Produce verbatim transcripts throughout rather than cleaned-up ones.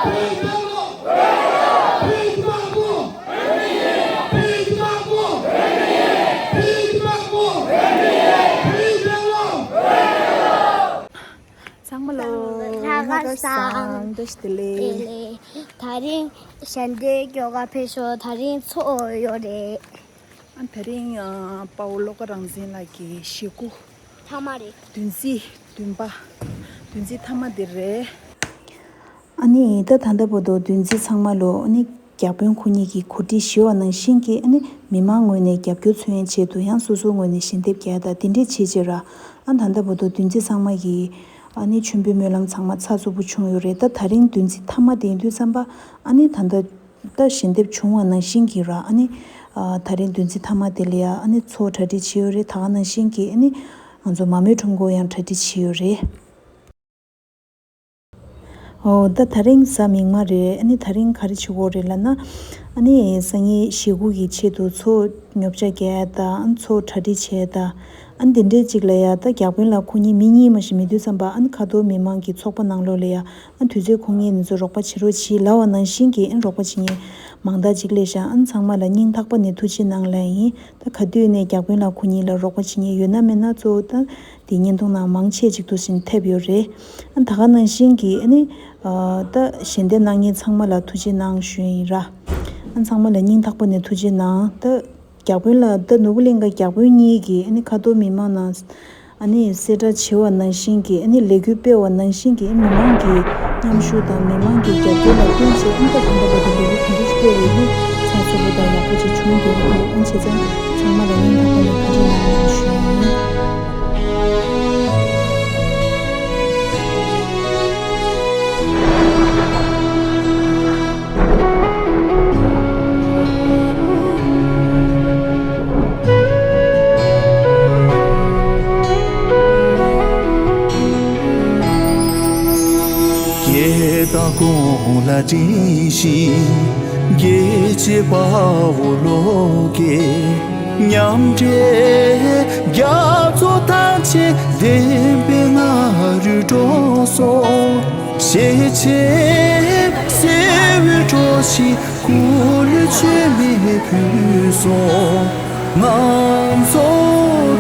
ཚང་མ་ལོ། ལྷག་དཀར་བཟང་། བཀྲ་ཤིས་བདེ་ལེགས། དེ་ལས་ད་རིང་ཞལ་འདེབས་སྐྱོར་ག་ཕེབས་ཤོག་ད་རིང་ཚོགས་ཡོད་རེད། ཨ་དེ་རིང་ཨ་དཔའ་བོ་བློ་དགའ་རང་བཙན་ལགས་ཀྱི་ཞེ་དགུ་ཐ་མ་རེད། བདུན་ཚིགས་བདུན་པ། བདུན་ཚིགས་ཐ་མ་འདི་རེད། ཨ་ནི་ད་ད་ལྟ་བར་དུ་བདུན་ཚིགས་ཚང་མ་ལོ་ཨ་ནི་བརྒྱ་དཔོན་ཁོ་གཉིས་ཀྱིས་གོ་སྒྲིག་ཞུས་པ་ནང་བཞིན་གྱི་ཨ་ནི་མི་མང་ངོས་ནས་རྒྱབ་སྐྱོར་མཚོན་ཡའི་ཆེད་དུ་ཡང་སོ་སོའི་ངོས་ནས་ཞལ་འདེབས་རྒྱག་ཡ་དང་དེ་འདྲས་བྱེད་བྱེད་ར། ཨ་ད་ལྟ་བར་དུ་བདུན་ཚིགས་ཚང་མ་གི་ཨ་ནི་མཆོད་འབུལ་སྨོན་ལམ་ཚང་མ་ཚགས་ཚུད་པོ་བྱུང་ཡོད་རེད། ད་ད་རིང་བདུན་ཚིགས་ཐ་མ་དེ་ཡིན་དུས་ཙམ་པ་ཨ་ནི་ད་ལྟ་ད་ཞལ་འདེབས་བྱུང་བ་ནང་བཞིན་གྱི་ར་ཨ་ནི་ཨ་ད་རིང་བདུན་ཚིགས་ཐ་མ་དེ་ལ་ཡ་ཨ་ནི་ཚོགས་གྲ་སྒྲིག་བྱས་ཡོད་རེད། ད་ག་ནང་བཞིན་གྱི་ཨ་ནི་ང་ཚོ་མ་རྨོས་ཁྲོམ་སྐོར་ཡང་གྲ་སྒྲིག་བྱས་ཡོད་རེད། ཨོ་ད་ད་རིང་གཟའ་མིག་དམར་རེད། ཨ་ནི་ད་རིང་ག་རེ་བྱེད་དགོས་རེད་ལབ་ན། ཨ་ནི་སང་ཉིན་ཞེ་དགུ་གི་ཆེད་དུ་ཚོགས་ཉོ་ཆ་རྒྱག་ཡ་དང་ཚོགས་གྲ་སྒྲིག་བྱེད་ཡ་དང་། ཨ་ནི་དེ་འདྲའི་ཅིག་ལ་ཡ་ད་བརྒྱ་དཔོན་ལགས་ཁོ་གཉིས་མི་གཉིས་མ་ཞིག་མེད་དུས་ཙམ་པ་ཨ་ནི་ཁ་ཐོར་མི་མང་གི་ཚོགས་པ་ནང་ལོགས་ལ་ཡ་ཨ་དུས་ཚོད་ཁོ་གཉིས་ནི་ཚོ་རོགས་པ་བྱེད་རོགས་བྱེད་ལབ་པ་ནང་བཞིན་གྱི་ཨ་ནི་རོགས་པ་བྱེད་མཁན་མང་དག་ཅིག་སླེབས་ཤག་ཨ་ནི་ཚང་མ་ལ་སྙིང་ཐག་པ་ནས་ཐུགས་རྗེ་གནང་ལབ་ཡིན། ད་ག་དུས་ནས་བརྒྱ་དཔོན་ལགས་ཁོ་གཉིས་ལ་རོགས་པ་བྱེད་མཁན་ཡོད་ན་མེད་ན་གཙོ་བོ་ད། དེ་བརྙན་ཐུང་ནང་མང་ཆེ་ཅིག་ཏུ་ཕྱིན་ཐེབས་ཡོད་རེད། ཨ་ད་ག་ནང་བཞིན་གྱི་ཨ་ནི་ཨ་ད་ཞལ་འདེབས་གནང་མཁན་ཚང་མ་ལ་ཐུགས་རྗེ་གནང་ཞུ་ཡིན་ར། ཨ་ཚང་མ་ལ་སྙིང་ཐག་པ་ནས་ཐུགས་རྗེ་གནང་། ད་བརྒྱ་དཔོན་ལགས་ད་ནོར་བུ་གླིང་ག་བརྒྱ་དཔོན་གཉིས་ཀྱིས་ཨ་ནི་ཁ་ཐོར་མི་མང་ནང་ཨ་ནི་གསལ་བསྒྲགས་བྱས་པ་ནང་བཞིན་གྱི་ཨ་ནི་ལས་འགུལ་སྤེལ་བ་ནང་བཞིན་གྱི་ཨ་མི་མང་གི་མཉམ་ཞུགས་དང་མི་མང་གི་རྒྱབ་སྐྱོར་ལ་བརྟེན་བྱས་ཨ་ནི་ད་གང་ལྟར་བར་དུ་ལས་འགུལ་ག་འདྲ་ཞིག་སྤེལ་བ་ཡིན་ཚགས་ཚུད་པོ་དང་ཡག་པོ་ཅིག་བྱུང་འདུག་ཨ་བྱས་ཙང་། ཚང་མ་ལ་སྙིང་ཐག་པ་ནས་ཐུགས་རྗེ་གནང་ཞུ་ཡིན། རྒྱལ་དང་གོང་ལ་དྲིན་ཞིང་། རྒྱལ་གཅེས་དཔའ་བོ་བློ་དགའ། མཉམ་འབྲེལ་རྒྱ་མཚོ་ཐམས་ཅད་བདེན་པའི་མངའ་རིས་སྒྲོག་སོང་། ཞེ་ཆེན་གསེར་འོད་སྤྲོ་ཞིང་སྐུ་ལུས་མཆོད་མེ་ཕུལ་སོང་། ང་ཚོ་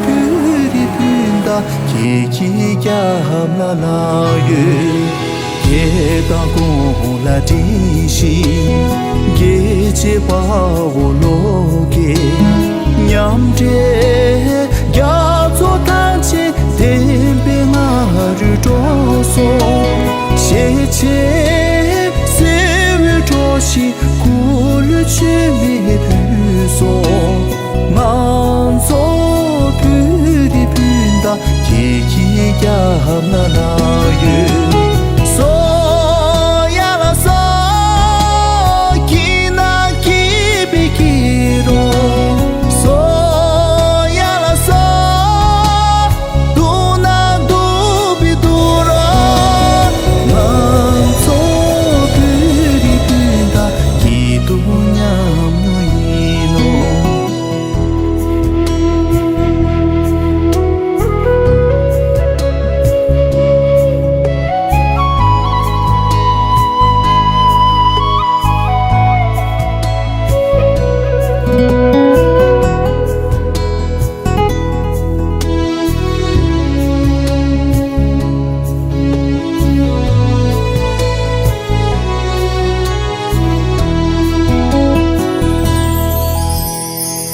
བོད་རིགས་སྤུན་ཟླ་ཁྱེད་ཀྱི་རྒྱབ་ལ་ལྷག་ཡོད། རྒྱལ་དང་གོང་ལ་དྲིན་ཞིང་། རྒྱལ་གཅེས་དཔའ་བོ་བློ་དགའ། མཉམ་འབྲེལ་རྒྱ་མཚོ་ཐམས་ཅད་བདེན་པའི་མངའ་རིས་སྒྲོག་སོང་། ཞེ་ཆེན་གསེར་འོད་སྤྲོ་ཞིང་སྐུ་ལུས་མཆོད་མེ་ཕུལ་སོང་། ང་ཚོ་བོད་རིགས་སྤུན་ཟླ་ཁྱེད་ཀྱི་རྒྱབ་ལ་ལྷག་ཡོད། སོ་ཡ་ལ་སོ། སྐྱིད་ན་སྐྱིད་པའི་སྐྱིད་རོ། སོ་ཡ་ལ་སོ། སྡུག་ན་སྡུག་པའི་སྡུག་རོ། ང་ཚོ་བོད་རིགས་སྤུན་ཟླ་སྐྱིད་སྡུག་མཉམ་མྱོང་ཡིན་ནོ།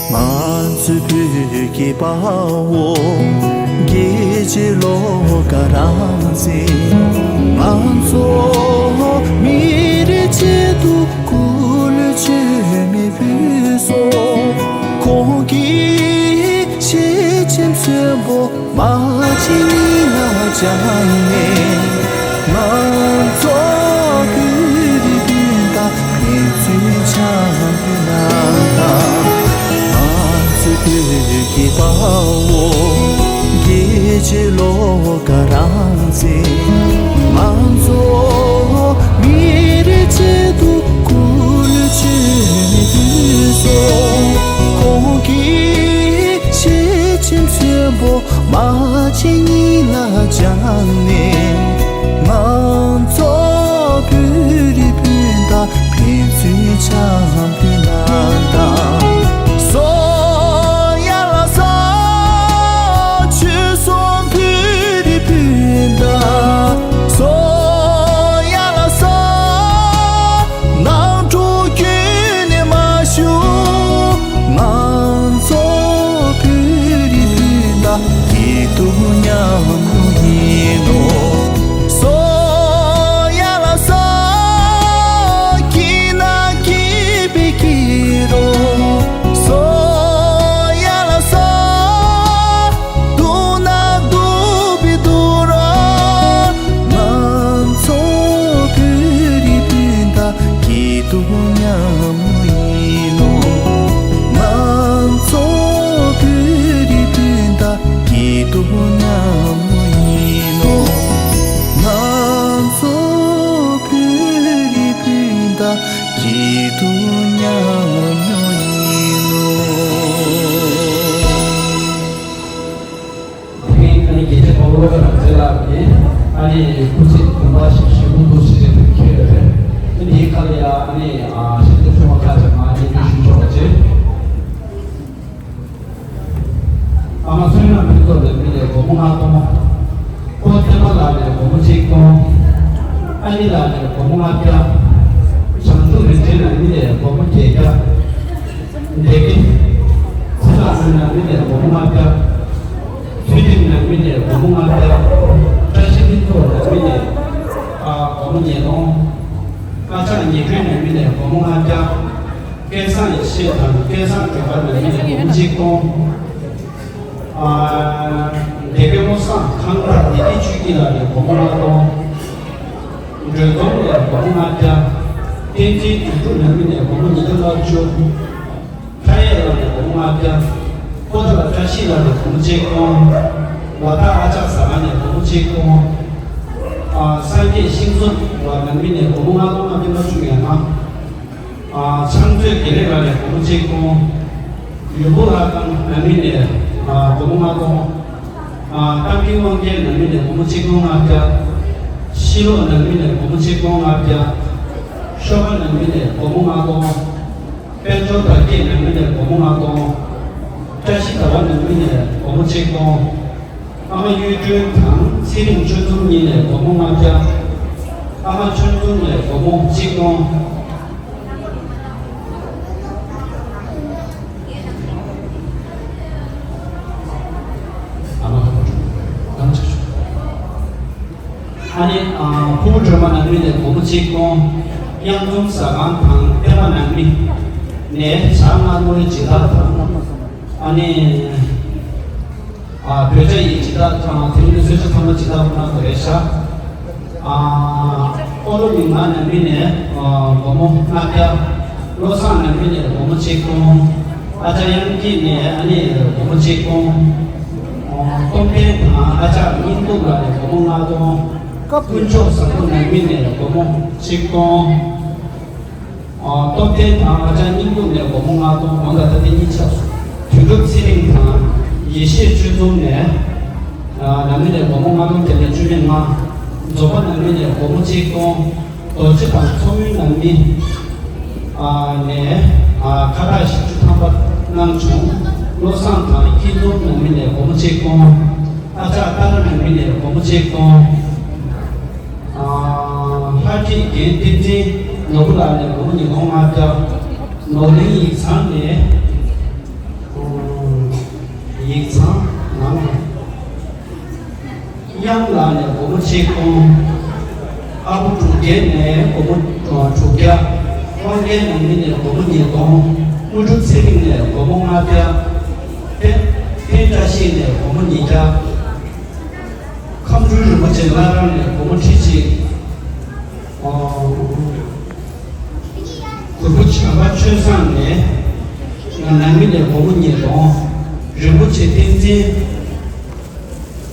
ང་ཚོའི་བོད་ཀྱི་དཔའ་བོ་རྒྱལ་གཅེས་བློ་དགའ་རང་བཙན། ང་ཚོ་མི་རིགས་ཆེད་དུ་སྐུ་ལུས་མཆོད་མེ་ཕུལ་སོང་། ཁོང་གི་ཞལ་ཆེམས་མཚོན་པོ་མ་བྱིན་ལ་སྦྱངས་ནས། ང་ཚོ་བོད་རིགས་སྤུན་ཟླ་ཕན་ཚུན་འཆམ་མཐུན་གནང་དང་། ང་ཚོའི་བོད་ཀྱི་དཔའ་བོ་རྒྱལ་གཅེས་བློ་དགའ་རང་བཙན། ང་ཚོ་མི་རིགས་ཆེད་དུ་སྐུ་ལུས་མཆོད་མེ་ཕུལ་སོང་། ཁོང་གི་ཞལ་ཆེམས་མཚོན་པོ་མ་བྱིན་ལ་སྦྱངས་ནས། ང་ཚོ་བོད་རིགས་ དུ་མཉམ་ཡིན་ནོ། ང་ཚོ་བོད་རིགས་སྤུན་ཟླ་སྐྱིད་སྡུག་མཉམ་ཡིན་ནོ། ང་ཚོ་བོད་རིགས་སྤུན་ཟླ་སྐྱིད་སྡུག་མཉམ་ཡིན་ནོ། དེ་རིང་ཨ་ནི་རྒྱལ་གཅེས་དཔའ་བོ་བློ་དགའ་རང་བཙན་ལགས་ཀྱིས་ཨ་ནི་སྐུ་ཚེ་བརྟན་པ་ཞིག་བཞེས་འབུལ་འདུག་ཞེས་དེ་འཁྱེར་ཡོད་རེད། དེ་འདིའི་ཁ་ལ་ཡ་ཨ་ནི་ཨ་ཞལ་འདེབས་ཆུང་བ་ཁག་ཅིག་མར་སྙན་སྒྲོན་ཞུ་ཆོག་པ་བྱེད། ཨ་མ་བསོད་ནམས་ཕུན་ཚོགས་ལགས་མི་ནས་སྒོར་མོ་ལྔ་སྟོང་། ཕོ་བསྟན་པ་ལགས་ནས་སྒོར་མོ་གཅིག་སྟོང་། ཨ་ནི་ལགས་ནས་སྒོར་མོ་ལྔ་བརྒྱ། བྱང་ཆུབ་རིན་ཆེན་ལགས་མི་ནས་སྒོར་མོ་བརྒྱད་བརྒྱ། བདེ་སྐྱིད་ཚེ་ལྷ་སྨོན་ལམ་མི་ནས་སྒོར་མོ་ལྔ་བརྒྱ། ཚུལ་ཁྲིམས་ལགས་མི་ནས་སྒོར་མོ་ལྔ་བརྒྱ། བཀྲ་ཤིས་ཕུན་ཚོགས་ལགས་མི་ནས་ཨ་སྒོར་མོ་ཉིས་སྟོང་། ཨ་ཅག་ཉི་སྒྲོན་ལགས་མི་ནས་སྒོར་མོ་ལྔ་བརྒྱ། སྐལ་བཟང་ཡེ་ཤེས་དང་སྐལ་བཟང་སྒྲོལ་དཀར་ལགས་མི་ནས་སྒོར་མོ་གཅིག་སྟོང་། ཨ་འདས་པའི་བློ་བཟང་ཁང་པ་བདེ་སྐྱིད་ཆོས་སྐྱིད་ལགས་ནས་སྒོར་མོ་ལྔ་སྟོང་། སྒྲོལ་འཛོམས་ལགས་སྒོར་མོ་ལྔ་བརྒྱ། བསྟན་འཛིན་དོན་གྲུབ་ལགས་མི་ནས་སྒོར་མོ་ཉིས་བརྒྱ་ལྔ་བཅུ། ཁ་ཡེ་ལགས་ནས་སྒོར་མོ་ལྔ་བརྒྱ། ཕོ་བྲང་བཀྲ་ཤིས་ལགས་ནས་སྒོར་མོ་གཅིག་སྟོང་། ལ་དྭགས་ཨ་ཅག་ཟ་ཁང་ནས་སྒོར་མོ་གཅིག་སྟོང་། ཨ་སངས་རྒྱས་ཤིང་འཛོམས་ལགས་ནས་མི་ནས་སྒོར་མོ་ལྔ་སྟོང་ལྔ་བརྒྱ་ལྔ་བཅུ་ཡན་ལྔ། ཨ་ཕྱག་མཛོད་དགེ་ལེགས་ལགས་ནས་སྒོར་མོ་གཅིག་སྟོང་། ཡུམ་བུ་ལྷ་ཁང་ནས་མི་ནས་ཨ་སྒོར་མོ་ལྔ་སྟོང་། ཨ་རྟ་མགྲིན་དབང་རྒྱལ་ནས་མི་ནས་སྒོར་མོ་གཅིག་སྟོང་ལྔ་བརྒྱ། ཤི་ལོ་ནས་མི་ནས་སྒོར་མོ་གཅིག་སྟོང་ལྔ་བརྒྱ། ཤོ་ཁ་ནས་མི་ནས་སྒོར་མོ་ལྔ་སྟོང་། དཔལ་འབྱོར་དར་རྒྱས་ནས་མི་ནས་སྒོར་མོ་ལྔ་སྟོང་། བཀྲ་ཤིས་ཟླ་བ་ནས་མི་ནས་སྒོར་མོ་གཅིག་སྟོང་། ཨ་མ་གཡུ་སྒྲོན་དང་ཚེ་རིང་ཆོས་འཛོམས་གཉིས་ནས་སྒོར་མོ་ལྔ་བརྒྱ། ཨ་མ་ཆོས་འཛོམས་ནས་སྒོར་མོ་གཅིག་སྟོང་། ཨ་མ་ཧ་གོ་བྱུང་། ཨ་མ་ཆ་ཆུང་། ཨ་ནི་ཨ་ཕུ་བོ་སྒྲོལ་མ་ནང་མི་ནས་སྒོར་མོ་གཅིག་སྟོང་། གཡང་འཛོམས་ཟ་ཁང་དང་བསྟན་པ་ནང་མི་ནས་ཇ་མངར་མོའི་སྦྱིན་བདག་དང་། ཨ་ནི་ཨ་བོད་ཇ་ཡི་སྦྱིན་བདག་དང་དེ་མིན་གསོལ་ཇ་ཚང་མ་སྦྱིན་བདག་ཁོ་ན་དགོས་རེད་ཤག་ཨ་ཨོ་ལོ་མི་ང་ནང་མི་ནས་ཨ་སྒོར་མོ་ལྔ་བརྒྱ། བློ་བཟང་ནང་མི་ནས་སྒོར་མོ་གཅིག་སྟོང་། ཨ་ཅག་དབྱངས་སྐྱིད་ནས་ཨ་ནི་སྒོར་མོ་གཅིག་སྟོང་། ཨོ་སྟོབས་ལྡན་དང་ཨ་ཅག་སྙིང་སྟོབས་ལགས་ནས་སྒོར་མོ་ལྔ་སྟོང་། དཀོན་མཆོག་བཟང་པོ་ནང་མི་ནས་སྒོར་མོ་གཅིག་སྟོང་། ཨོ་སྟོབས་ལྡན་དང་ཨ་ཅག་སྙིང་སྟོབས་ནས་སྒོར་མོ་ལྔ་སྟོང་། འོ་ད་ལྟ་དེ་གཉིས་ཆགས་སོང་། དོན་གྲུབ་ཚེ་རིང་དང་ཡེ་ཤེས་ཆོས་འཛོམས་ནས་ཨ་ནང་མི་ནས་སྒོར་མོ་ལྔ་སྟོང་བརྒྱ་མེད་བཅུ་མེད་ལྔ། རྫོགས་པ་ནང་མི་ནས་སྒོར་མོ་གཅིག་སྟོང་། རྡོ་རྗེ་དང་མཚོ་སྔོན་ནང་མི་ཨ་ནས་ཨ་ཁ་བཏགས་བཞི་བཅུ་ཐམ་པ་གནང་བྱུང་། བློ་བཟང་དང་སྐྱིད་འཛོམས་ནང་མི་ནས་སྒོར་མོ་གཅིག་སྟོང་། ཨ་ཅག་ཏཱ་ལ་ནང་མི་ནས་སྒོར་མོ་གཅིག་སྟོང་། ཨ་ལྷ་བྲིས་རྒན་བསྟན་འཛིན་ནོར་བུ་ལགས་ནས་སྒོར་མོ་ཉིས་སྟོང་ལྔ་བརྒྱ། ནོར་གླིང་ཡིག་ཚང་ནས་ཨ་ཡིག་ཚང་ནང་། གཡང་ལགས་ནས་སྒོར་མོ་ཆིག་སྟོང་། ཨ་ཁུ་དྲུག་བརྒྱ་ནས་སྒོར་མོ་དྲུག་བརྒྱ། དབང་རྒྱལ་ནང་མི་ནས་སྒོར་མོ་ཉིས་སྟོང་། དངོས་གྲུབ་ཚེ་རིང་ནས་སྒོར་མོ་ལྔ་བརྒྱ། བསྟན་བསྟན་བཀྲ་ཤིས་ནས་སྒོར་མོ་ཉིས་བརྒྱ། ཁམས་སྤྲུལ་རིན་པོ་ཆེ་བླ་བྲང་ནས་སྒོར་མོ་ཁྲི་གཅིག། གུར་པོ་བྱམས་པ་ཆོས་བཟང་ནས་ང་ནང་མི་ནས་སྒོར་མོ་ཉིས་སྟོང་། རིན་པོ་ཆེ་བསྟན་འཛིན།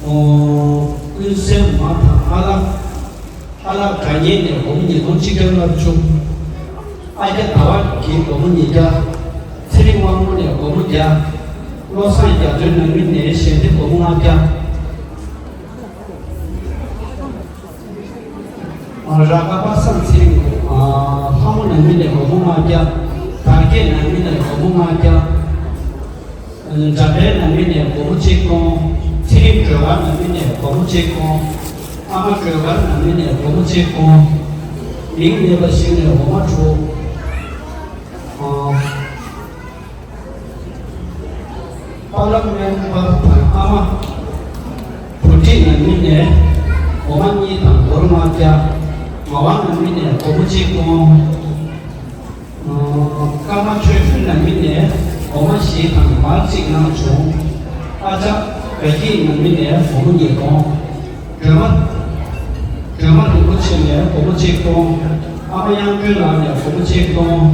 ཨོ། ཀུན་གསལ་མ་དང་ཨ་ལགས། ཨ་ལགས་དགའ་ཉེ་ནས་སྒོར་མོ་ཉིས་སྟོང་གཅིག་བརྒྱ་ལྔ་བཅུ། ཨ་རྒྱ་ཟླ་བ་གིས་སྒོར་མོ་ཉིས་བརྒྱ། ཚེ་རིང་དབང་མོ་ནས་སྒོར་མོ་བརྒྱ། བློ་བཟང་རྒྱ་མཚོའི་ནང་མི་ནས་ཞལ་འདེབས་སྒོར་མོ་ལྔ་བརྒྱ། ར་ཁ་པ་སངས་ཚེ་རིང་། ལྷ་མོ་ནང་མི་ནས་སྒོར་མོ་ལྔ་བརྒྱ། དར་རྒྱས་ནང་མི་ནས་སྒོར་མོ་ལྔ་བརྒྱ། འཇམ་དཔལ་ནང་མི་ནས་སྒོར་མོ་གཅིག་སྟོང་། ཚེ་རིང་སྒྲོལ་དཀར་ནང་མི་ནས་སྒོར་མོ་གཅིག་སྟོང་། ཨ་མ་སྒྲོལ་དཀར་ནང་མི་ནས་སྒོར་མོ་གཅིག་སྟོང་། མིང་མེད་པ་ཞིག་ནས་འོ་མ་དྲུག། ཨ། པ་ལགས་སྨན་པ་དང་ཨ་མ། བུ་ཁྲིད་ནང་མི་ནས་འོ་མ་གཉིས་དང་སྒོར་ལྔ་བརྒྱ། ངག་དབང་ནང་མི་ནས་སྒོར་མོ་གཅིག་སྟོང་། ཨ། ཀརྨ་ཆོས་སྒྲོན་ནང་མི་ནས་འོ་མ་བཞི་དང་མར་གཅིག་གནང་བྱུང་། ཨ་ཅག་དགའ་སྐྱིད་ནང་མི་ནས་སྒོར་མོ་ཉིས་སྟོང་། སྒྲོལ་མ། སྒྲོལ་མ་རིན་པོ་ཆེ་ནས་སྒོར་མོ་གཅིག་སྟོང་། ཨ་མ་དབྱངས་སྒྲོན་ལགས་ནས་སྒོར་མོ་ཆིག་སྟོང་།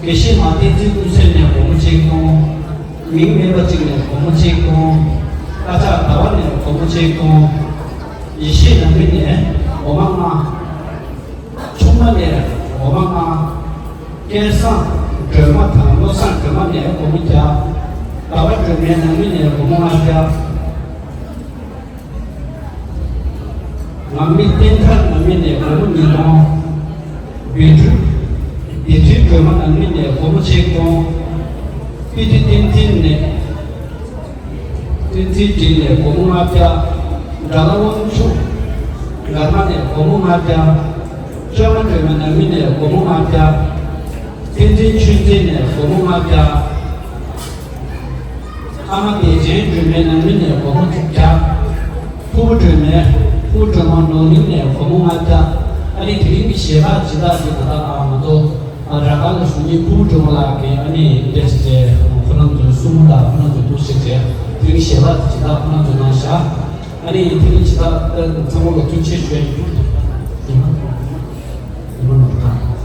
དགེ་བཤེས་མ་བསྟན་འཛིན་ཀུན་གསལ་ནས་སྒོར་མོ་ཆིག་སྟོང་། མིང་མེད་པ་གཅིག་ནས་སྒོར་མོ་ཆིག་སྟོང་། ཀ་ཅག་ཟླ་བ་ནས་སྒོར་མོ་ཆིག་སྟོང་། ཡེ་ཤེས་ནང་མི་ནས་སྒོར་མོ་ལྔ། ཆུང་མ་ནས་སྒོར་མོ་ལྔ། སྐལ་བཟང་སྒྲོལ་མ་དང་བློ་བཟང་སྒྲོལ་མ་ནས་སྒོར་མོ་བརྒྱ། ཟླ་བ་སྒྲོལ་མའི་ནང་མི་ནས་སྒོར་མོ་ལྔ་བརྒྱ། ངག་དབང་བསྟན་དར་ནང་མི་ནས་སྒོར་མོ་ཉིས་སྟོང་། བི་ཀྲུ། བི་ཀྲུ་སྒྲོལ་མ་ནང་མི་ནས་སྒོར་མོ་ཆིག་སྟོང་། པི་ཏི་བསྟན་འཛིན་ནས། བསྟན་འཛིན་སྒྲོལ་མ་ནས་སྒོར་མོ་ལྔ་བརྒྱ། དགྲ་ལྷ་དབང་ཕྱུག་དགའ་མ་ནས་སྒོར་མོ་ལྔ་བརྒྱ། བཅོ་ལྔ་སྒྲོལ་མ་ནང་མི་ནས་སྒོར་མོ་ལྔ་བརྒྱ། བསྟན་འཛིན་ཆོས་འཛིན་ནས་སྒོར་མོ་ལྔ་བརྒྱ། ཨ་མ་བདེ་ཆེན་སྒྲོལ་མའི་ནང་མི་ནས་སྒོར་མོ་དྲུག་བརྒྱ། ཕུར་བུ་སྒྲོལ་མའི། ཕུར་བུ་སྒྲོལ་མ་ནོར་གླིང་ནས་སྒོར་མོ་ལྔ་བརྒྱ། ཨ་ནི་དེ་རིང་གི་ཞལ་ལག་སྦྱིན་བདག་དེ་ད་ལྟ་ཨ་མ་ཚོ་ཨ་ར་ག་ལ་ཞུ་ཉིན་ཕུར་བུ་སྒྲོལ་མ་ལགས་ཀྱིས་ཨ་ནི་འདྲེ་ཞིག་བྱས་ཁོ་རང་ཚོའི་སྲུ་མོ་དང་ཁོ་རང་ཚོའི་བུ་ཞིག་བྱས་དེ་རིང་ཞལ་ལག་སྦྱིན་བདག་ཁོ་རང་ཚོ་གནང་བཞག་ཨ་ནི་དེ་རིང་སྦྱིན་བདག་ཚང་མ་ལ་ཐུགས་རྗེ་ཆེ་ཞུ་ཡ་ཡིན། ཉི་མ་ནོར་ཁང་།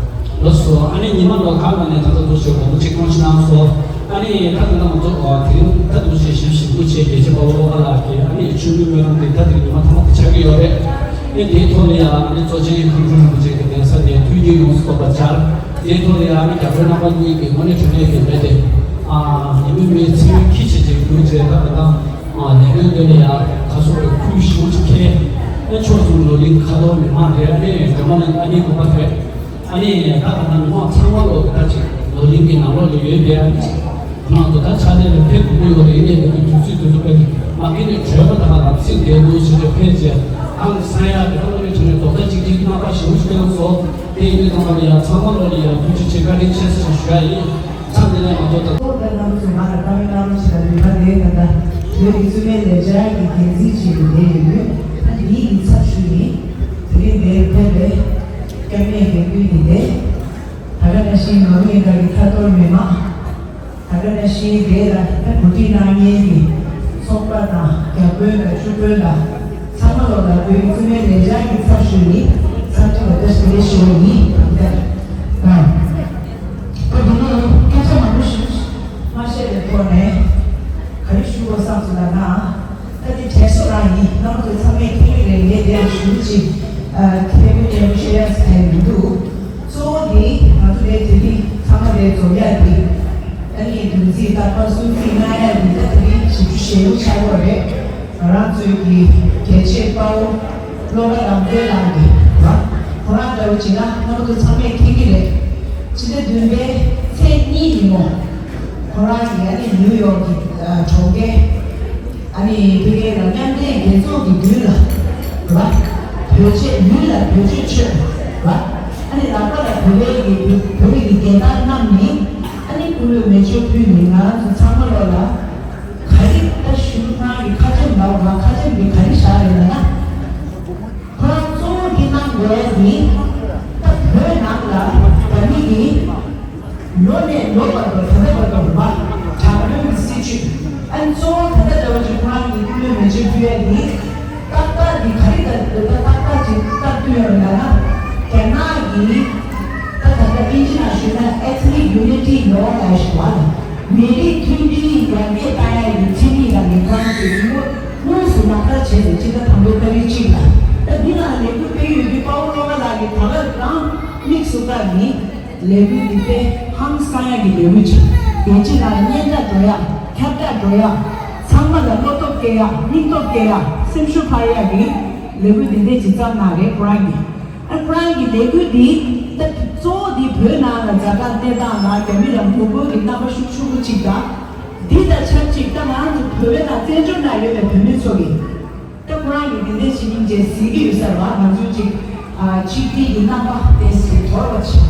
ལགས་སོ། ཨ་ནི་ཉི་མ་ནོར་ཁང་ནང་ནས་ད་ལྟ་འདུག་ཞེས་སྒོར་མོ་གཅིག་སྟོང་ཞིག་གནང་སོང་། ཨ་ནི་ད་ལྟ་ང་ཚོ་དེ་རིང་ད་འདུག་ཞེས་ཞིབ་ཞིབ་ཏུ་བྱས་རྒྱལ་གཅེས་དཔའ་བོ་བློ་དགའ་ལགས་ཀྱིས་ཨ་ནི་ཆོས་འབུལ་སྨོན་ལམ་དེ་ད་དེ་ཉི་མ་ཐ་མ་དེ་ཆགས་ཀྱི་ཡོད་རེད། ཨ་ནི་དེའི་ཐོག་ལ་ཡང་ཨ་ནི་གཙོ་ཆེན་ཁམས་སྤྲུལ་རིན་པོ་ཆེ་གི་གདན་ས་ནས་ཐུགས་རྒྱུད་ཡོངས་སུ་རྫོགས་པ་སྦྱར། དེའི་ཐོག་ལ་ཡང་ཨ་ནི་རྒྱ་བོད་རྣམ་པ་གཉིས་ཀྱི་དངོས་གནས་དྲང་གནས་ཀྱི་མེད་དེ། ཨ་ཉི་མའི་མེའི་ཚེ་ཡུན་ཁྱི་བྱེད་ཅིག་བསྒྱུར་བྱས་ད་ད་ལྟ། ལས་དོན་དེ་ལ་ཡང་ཁ་སོ་བའི་ཁུལ་ཞེ་པོ་ཅིག་འཁེལ། ཨེ་ཕྱོགས་སུ་ནོར་གླིང་ཁ་ཐོར་མི་མང་རེད། ཨ་ནི་སྒྲོལ་མ་གླིང་ཨ་ནི་དགོན་པ་རེད། ཨ་ནི་ད་ད་ལྟ་མི་མང་ཚང་མ་ལོ་ད་ཅིག་ནོར་གླིང་གི་ནང་ལོགས་ལ་ཡོད་པའི་ཨ་ནི་ཁོ་རང་ཚོ་ད་ཕྱག་ལས་ལ་ཕེབས་དགོས་ཀྱི་ཡོད་རེད། ཡིན་ནའི་ལས་དོན་དུས་ཚོད་དུས་ཚོད་ཕེབས་ཀྱི་མ་གི་ནས་བྲོས་པ་དང་ལམ་སེང་བསྡད་འདུག་ཞེས་བྱས་ཕེབས་རྗེས་ཨང་ས་ཡ་དེ་ཁོ་ཚོ་ནས་དྲན་ནས་རྡོག་རྩ་གཅིག་སྒྲིལ་གནང་པ་ཞེ་པོ་ཅིག་གནང་སོང་། དེ་ཡིན་དུས་ཙམ་པ་ལ་ཡང་ཚང་མ་ལོ་ལ་ཡང་ཐུགས་རྗེ་ཆེ་བཀའ་དྲིན་ཆེ་ཟེར་ཞུ་ཡ་ཡིན། མཚམས་འདི་ནས་ང་ཚོ་ད་ལྟ་རྣམ་པ་ཚོས་ང་ལ་བཀའ་མོལ་གནང་རོགས་ཞེས་པ་ནུས་པ་ལས་ད་ལྟ་བོད་ཀྱི་བཙུན་མའི་ལས་འཆར་གྱི་འགན་འཛིན་ཅིག་ལ་བསྡད་ཡོད་དུས་ད་འདིའི་ཡིག་ཚགས་ཞུས་ནས་དེ་རིང་འདིར་ཕེབས་པའི་སྐྱབས་གནས་རྒན་བཀུར་ཡིན་ཏེ། ད་ག་ནང་བཞིན་ནོར་གླིང་དགའ་གི་ཁ་ཐོར་མི་མང་། ད་ག་ནང་བཞིན་དེ་ལ་ད་གོ་སྒྲིག་གནང་མཁན་གྱི་ཚོགས་པ་དང་རྒྱ་དཔོན་དང་ཆུ་དཔོན་དང་། ཚང་མ་ལོ་ལ་བོད་ཀྱི་བཙུན་མའི་ལས་འཆར་གྱི་ཚབ་ཞུས་ནས་འཚམས་འདྲི་དང་བཀྲ་ཤིས་བདེ་ལེགས་ཞུ་བ་ཡིན། ད་འདི་ནས་སྐད་ཆ་མང་པོ་ཞིག་མ་བཤད་པའི་ཐོག་ནས་ག་རེ་ཞུ་དགོས་བསམ་སོང་ལབ་ན། ད་འདི་དྲན་གསོ་རང་ཡིན། རྣམ་པ་ཚོ་ཚང་མས་མཁྱེན་གྱི་རེད། ངས་དེ་ཡང་ཞུ་ཅིག་མཁས་པོ་མཉེས་པོ་བཤད་ཡ་ཟེར་མི་འདུག་གཙོ་བོ་འདི་ང་ཚོ་ལས་དེ་རིང་ཚང་མ་ལས་རྫོགས་ཡ་འདི་ཨ་ནི་བདུན་ཚིགས་རྟག་པར་གསུམ་ཚིགས་ལྔ་ཡ་འདི་ད་དེ་རིང་ཞིབ་ཞུ་ཞེ་པོ་ཆགས་ཡོད་རེད། ང་རང་ཚོའི་གི་རྒྱལ་གཅེས་དཔའ་བོ་བློ་དགའ་རང་བཙན་ལགས་ཀྱིས་ར་ཁོ་རང་འདྲ་བོ་བྱས་ན་རྣམ་པ་ཚོ་ཚང་མས་མཁྱེན་གྱི་རེད། ཕྱི་ཟླ་བདུན་པའི་ཚེས་གཉིས་ཉིན་མོ་ཁོ་རང་གིས་ཨ་ནི་ནིའུ་ཡོག་གི་གྲོང་ཁྱེར། ཨ་ནི་ཕ་གིའི་ནང་མཉམ་འབྲེལ་རྒྱལ་ཚོགས་ཀྱི་མདུན་ལ་ར། བོད་ཆས་ཡུལ་ལ་བེད་སྤྱོད་བྱོས་ར། ཨ་ནི་ལག་པ་ལ་བོད་པའི་གི་བོད་བོད་རིགས་ཀྱི་རྒྱལ་དར་བསྣམས་ནས་ཨ་ནི་སྐུ་ལུས་མེ་མཆོད་ཕུལ་ནས་ང་རང་ཚོ་ཚང་མ་ལོ་ལ་ག་རེ་ད་ཞུ་ཁང་གི་ཁ་ཆེམས་ལ་བ་ཁ་ཆེམས་འདི་ག་རེ་བཞག་རེད་ལབ་ན། ཁོ་རང་གཙོ་བོ་འདི་གནང་དགོས་ཡ་འདི་ད་བོད་ནང་ལ་ད་མི་གི་ལོ་ནས་ལོ་བར་དུ་ད་ལྟ་བར་དུ་མ་དྲག་པོའི་སྲིད་བྱུས། ཨ་ནི་གཙོ་བོ་ད་ལྟ་འདྲ་བོ་ཅིག་ཁོ་རང་གི་སྐུ་ལུས་མེ་མཆོད་ཕུལ་ཡ་འདི་ཏག་ཏག་འདི་ག་རེ་ད་ད་ཏག་ཏག་ཅིག་ཏག་ཏུ་ཡོད་ལ་ན། རྒྱ་ནག་གི་ད་ད་ལྟ་དབྱིན་ཇི་ནང་ཞུས་ན་ethnic unity law ལ་ཞུ་བ་ལ་མི་རིགས་མཐུན་སྒྲིལ་ཡར་རྒྱས་བཏང་ཡ་གི་ཚན་རིག་ལ་ངེས་པར་དུ་དངོས་དངོས་སུ་ལག་བསྟར་བྱས་ཏེ་སྤྱི་ཟླ་དང་པོའི་ཏ་རིག་གཅིག་ལ་ད་འདི་ནང་ལས་འགུལ་སྤེལ་ཡོད་དུས་དཔའ་བོ་བློ་དགའ་ལགས་ཀྱིས་ད་ག་རང་དམིགས་སུ་བཀར་ནས་ལས་འགུལ་འདི་དཔེ་ཧང་སང་ཡ་གི་ལས་འགུལ་ཅིག་རྒྱལ་སྤྱི་ནང་ལ་སྙན་གྲགས་འགྲོ་ཡ་ཁྱབ་བསྒྲགས་འགྲོ་ཡ་ཚང་མ་ལ་བློ་སྟོབས་སྐྱེ་ཡ་སྙིང་སྟོབས་སྐྱེ་ཡ་སེམས་ཤུགས་འཕར་ཡ་གི་ལས་འགུལ་འདི་འདྲས་ཅིག་བརྩམས་གནང་རེད་ཁོ་རང་གིས། ཨ་ཁོ་རང་གི་ལས་འགུལ་འདི་ད་གཙོ་བོ་འདི་བོད་ནང་ལ་ཛ་དྲག་གནས་སྟངས་ལ་རྒྱ་མི་ལ་ངོ་རྒོལ་གྱི་རྣམ་པ་ཤུགས་ཆེན་པོ་གཅིག་དང་། འདི་དང་ཆབས་ཅིག་ད་ང་རང་ཚོ་བོད་པའི་ནང་བཙན་བྱོལ་ནང་ཡོད་པའི་བོད་མི་ཚོ་གིས་ད་ཁོ་རང་གི་འདི་འདྲས་ཞིག་ཡིན་ཅེས་ཟེར་གྱི་ཡོད་ས་རེད་བ། ང་ཚོའི་ཅིག་ཨ་གཅིག་སྒྲིལ་གྱི་རྣམ་པ་དེ་ཟེར་དོར་བ་ཅིག་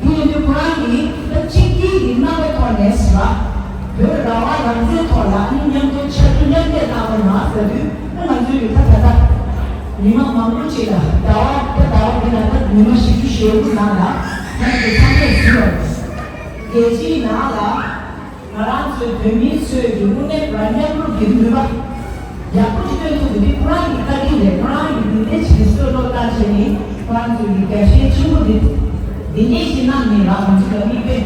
འདི་ཡིན་དུས་ཁོ་རང་གིས་ད་གཅིག་སྒྲིལ་གྱི་རྣམ་པའི་ཐོག་ནས་ཟེར་བ། བོད་རང་དབང་རང་བཙན་ཐོག་ལ་ཨ་ནི་མཉམ་དུ་ཕྱར་གྲུ་མཉམ་འདེགས་གནང་བ་ན་ཟེར་དུས་ཨ་ང་ཚོའི་ཡུལ་ད་ད་ལྟ་ཉི་མ་མང་པོ་ཅིག་ལ་ཟླ་བ་ད་ཟླ་བ་འདི་ལ་ད་ཉི་མ་བཞི་བཅུ་ཞེ་དགུ་ནང་ལ་ང་ཚོ་ཚང་མས་ཟིན་པ་རེད། རྒྱལ་སྤྱིའི་ནང་ལ་ང་རང་ཚོའི་བོད་མི་ཚོས་ཀྱི་དངོས་གནས་རང་མཉམ་རུབ་ཀྱི་ནུས་པ་ཡག་པོ་ཅིག་སྟོན་ཐུབ་པ་འདི་ཁོ་རང་གི་བཀའ་དྲིན་རེད། ཁོ་རང་གི་འདི་འདྲའི་ཆེད་བསོད་བློ་བཏང་བྱས་ནས་ཁོ་རང་ཚོའི་གི་རྒྱལ་སྤྱིའི་ཆེན་པོ་འདི། དེ་འདྲའི་ཞིག་གནང་ནས་ར་ང་ཚོ་ལ་མིག་དཔེ།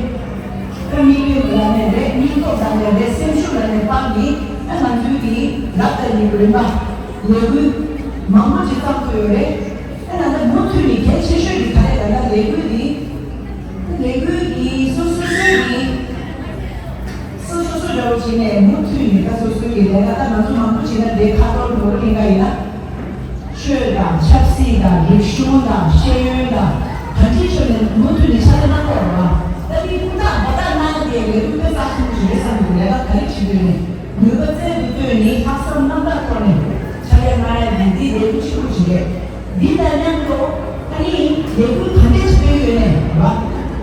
ད་མིག་དཔེ་ལ་ནས་རེད། སྙིང་སྟོབས་ལ་ནས་རེད། སེམས་ཤུགས་ལ་ནས་དཔག་ནས། ད་ང་ཚོའི་གི་རབ་དང་ཉེ་བའི་རིམ་པ་ལས་འགུལ་མང་པོ་ཅིག་བརྩམས་ཐུབ་ཡོད་རེད། ད་ད་ལྟ་མུ་མཐུད་ནས་གལ་ཆེ་ཤོས་ཀྱི་ག་རེ་ད་ལྟ་ལས་འགུལ་འདི། ལས་འགུལ་འདི་སོ་སོ་སོའི་གི་སོ་སོ་སོ་འདྲ་བོ་བྱས་ནས་མུ་མཐུད་ནས་ད་སོ་སོའི་གི་ལས་ཀ། ད་ང་ཚོ་མང་པོ་བྱས་ན་དེ་ཁ་ཐོར་འགྲོ་གི་ཡིན་ན། ཆོས་དང་ཆབ་སྲིད་དང་རིག་གཞུང་དང་ཤེས་ཡོན་དང་གང་ཅིའི་ཆ་ནས་མུ་མཐུད་ནས་ཕྱག་ལས་གནང་དགོས་རེད་བ། ད་འདི་ཀུན་བཏགས་ལག་བསྟར་གནང་ཡ་དེ་ལས་འགུལ་དཔེ་རྩ་ཆེན་པོ་ཞིག་རེད་བསམ་གྱི་འདུག་ལས་ཀ་ག་རེ་བྱེད་འདོད་ནས་ནུས་པ་རྩལ་དུ་བཏོན་ནས་ལྷག་བསམ་རྣམ་དག་ཐོག་ནས་ཕྱག་ལས་གནང་ཡ་དེ་འདི་ལས་འགུལ་ཆེན་པོ་ཞིག་རེད། འདི་དང་མཉམ་དུ་ཨ་ནི་ལས་འགུལ་ག་འདྲས་བྱེད་འདོད་ཡོད་ནས་རེད་བ།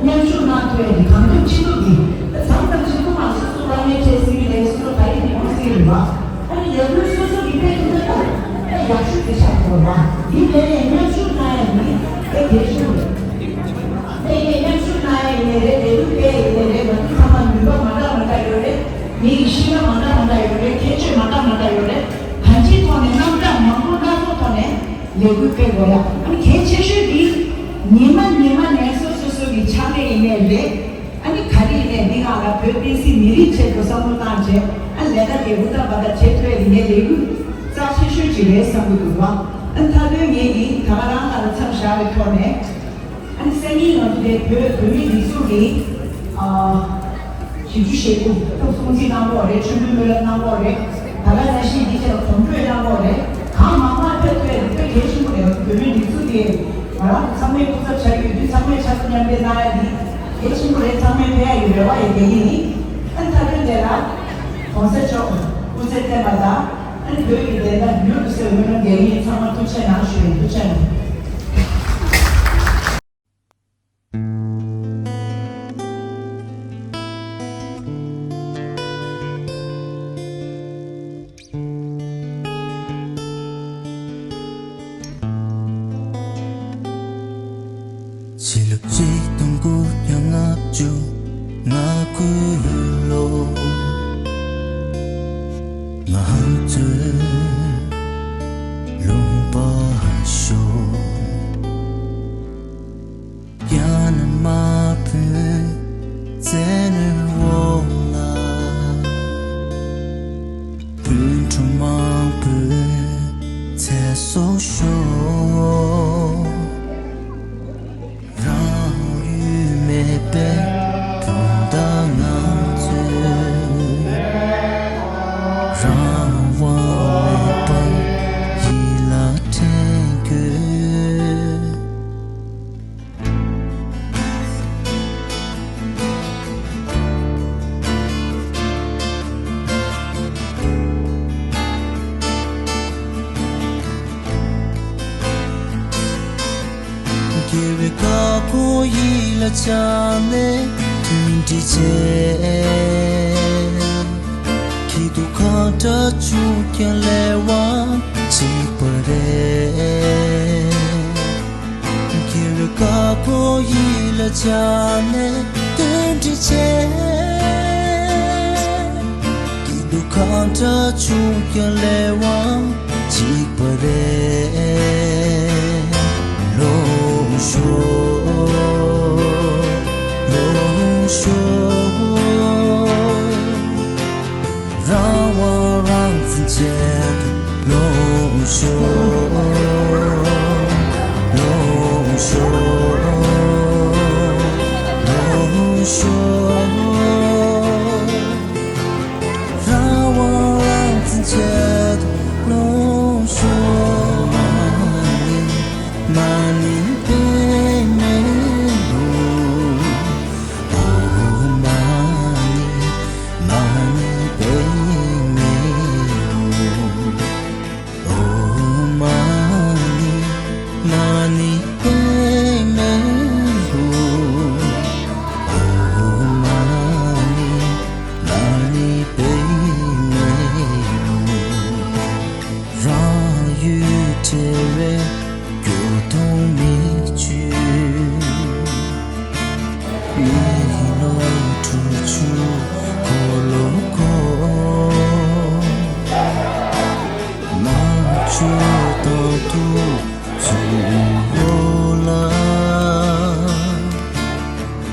མཉམ་ཞུགས་གནང་ཐུབ་ཡ་དེ་གང་ཐུབ་ཅི་ཐུབ་ཀྱིས་ད་མཚམས་མཚམས་ཤིག་ཁོ་མ་སོ་སོ་བླ་མའི་གྲས་ཟེར་གྱི་རེད། སོ་སོ་ག་རེ་ཡིན་ཁོང་ཟེར་གྱི་རེད་བ། ཨ་ནི་ལས་འགུལ་སོ་སོ་གི་དཔེ་ཐུབ་ན་ད་ཡག་ཤོས་དེ་ཆགས་དགོས་བ། འདི་ལས་ནས་མཉམ་ཞུགས་གནང་ཡ་འདི་དཔེ་གལ་ཆེན་པོ་རེད། དེ་ནས་མཉམ་ཞུགས་གནང་ཡ་ཡིན་ནའི་རེད། ལས་འགུལ་སྤེལ་ཡ་ཡིན་ནའི་རེད། ང་ཚོ་ཚང་མ་ནུས་པ་མ་འདྲ་མ་འདྲ་ཡོད་རེད། མི་ཡི་གཤིས་ཀ་མ་འདྲ་མ་འདྲ་ཡོད་རེད། ཁྱད་ཆོས་མ་འདྲ་མ་འདྲ་ཡོད་རེད། གང་ཅིའི་ཐོག་ནས་རྣམ་གྲངས་མང་པོ་སྣ་ཚོགས་ཐོག་ནས་ལས་འགུལ་སྤེལ་དགོས་ཡ། ཨ་ནི་གལ་ཆེ་ཤོས་འདི་ཉི་མ་ཉི་མ་ནས་སོ་སོ་སོ་གི་ཕྱག་ལས་ཡིན་ནའི་རེད། ཨ་ནི་ག་རེ་ཡིན་ནའི་འདི་ང་ལ་བོད་བསྟན་སྲིད་མི་རིགས་ཆེད་དུ་བསམ་བློ་བཏང་བྱས། ཨ་ལས་ཀ་དེ་ཧུར་ཐག་འབད་ཐག་བྱེད་ཐུབ་ཡ་ཡིན་ནའི་ལས་འགུལ་རྩ་ཆེ་ཤོས་ཅིག་རེད་བསམ་གྱི་འདུག་བ། ཨ་མཐའ་དོན་ངེད་ཀྱིས་ད་ག་རང་ལ་མཚམས་བཞག་པའི་ཐོག་ནས། ཨ་ནི་སང་ཉིན་ང་ཚོ་དེ་བོད་བོད་མིའི་སྒྲིག་འཛུགས་ཀྱི་ཨ་ཞིབ་འཇུག་བྱེད་སྒོ་ཐུགས་སྲུང་བརྩི་གནང་གི་ཡོད་རེད། མཆོད་འབུལ་སྨོན་ལམ་གནང་གི་ཡོད་རེད། ད་ག་ནང་བཞིན་འདི་ཆེད་ལ་གོམ་བགྲོད་གནང་གི་ཡོད་རེད། གང་མང་མང་ཕེབས་ཐུབ་ཡ་དེ་དཔེ་གལ་ཆེན་པོ་རེད། བོད་མིའི་སྒྲིག་འཛུགས་དེ་ང་རང་ཚོ་ཚང་མས་སྐུ་ཚབ་བྱ་ཡི་ཡོད་དུས་ཚང་མས་ཕྱག་ཐུག་མཉམ་འབྲེལ་གནང་ཡ་འདི་གལ་ཆེན་པོ་རེད། ཚང་མས་ཕེབས་ཡ་ཡི་རེ་བ་ཡོད། དེ་ཡིན། ཨ་ནི་མཐའ་དོན་དེ་ལ་༸གོང་ས་མཆོག་སྐུ་ཚེ་བརྟན་པ་དང་། ཨ་ནི་བོད་ཀྱི་བདེན་མཐའ་མྱུར་དུ་གསལ་བའི་སྨོན་ལམ་རྒྱག་གི་ཡིན། ཚང་མ་ཐུགས་རྗེ་གནང་ཞུ་ཡིན། ཐུགས་རྗེ་གནང་། ཕྱི་ལོ་ཆིག་སྟོང་དགུ་བརྒྱ་ལྔ་བཅུ་ང་དགུ་ལོ། ང་ཚོའི་ལུང་པ་ཤོར། རྒྱ་ནག་དམར་པོའི་བཙན་གནོན་འོག་ལ། སྤུན་གྲོགས་མང་པོའི་ཚེ་སྲོག་ཤོར། རང་ཡུལ་མེད་པའི་དུས་འདའ་ང་ཚོས། རང་དབང་མེད་པར་ཡིད་ལ་དྲན་དགོས། དགེ་བའི་བཀའ་བསྒོ་ཡིད་ལ་བཅངས་ནས་བསྟུན་དྲི་བྱས། སྐྱིད་སྡུག་གང་འདྲ་བྱུང་ཀྱང་ལས་དབང་གཅིག་པ་རེད། དགེ་བའི་བཀའ་བསྒོ་ཡིད་ལ་བཅངས་ནས་བསྟུན་དྲི་བྱས། སྐྱིད་སྡུག་གང་འདྲ་བྱུང་ཀྱང་ལས་དབང་གཅིག་པ་རེད། ལོངས་ཤོག་ལོངས་ཤོག་རང་དབང་རང་བཙན་ཆེད་དུ་ལོངས་ཤོག་ལོངས་ཤོག་ལོངས་ཤོག་རང་དབང་རང་བཙན་ཆེད་དུ་ལོངས་ཤོག་མ་ཎི་པདྨེ་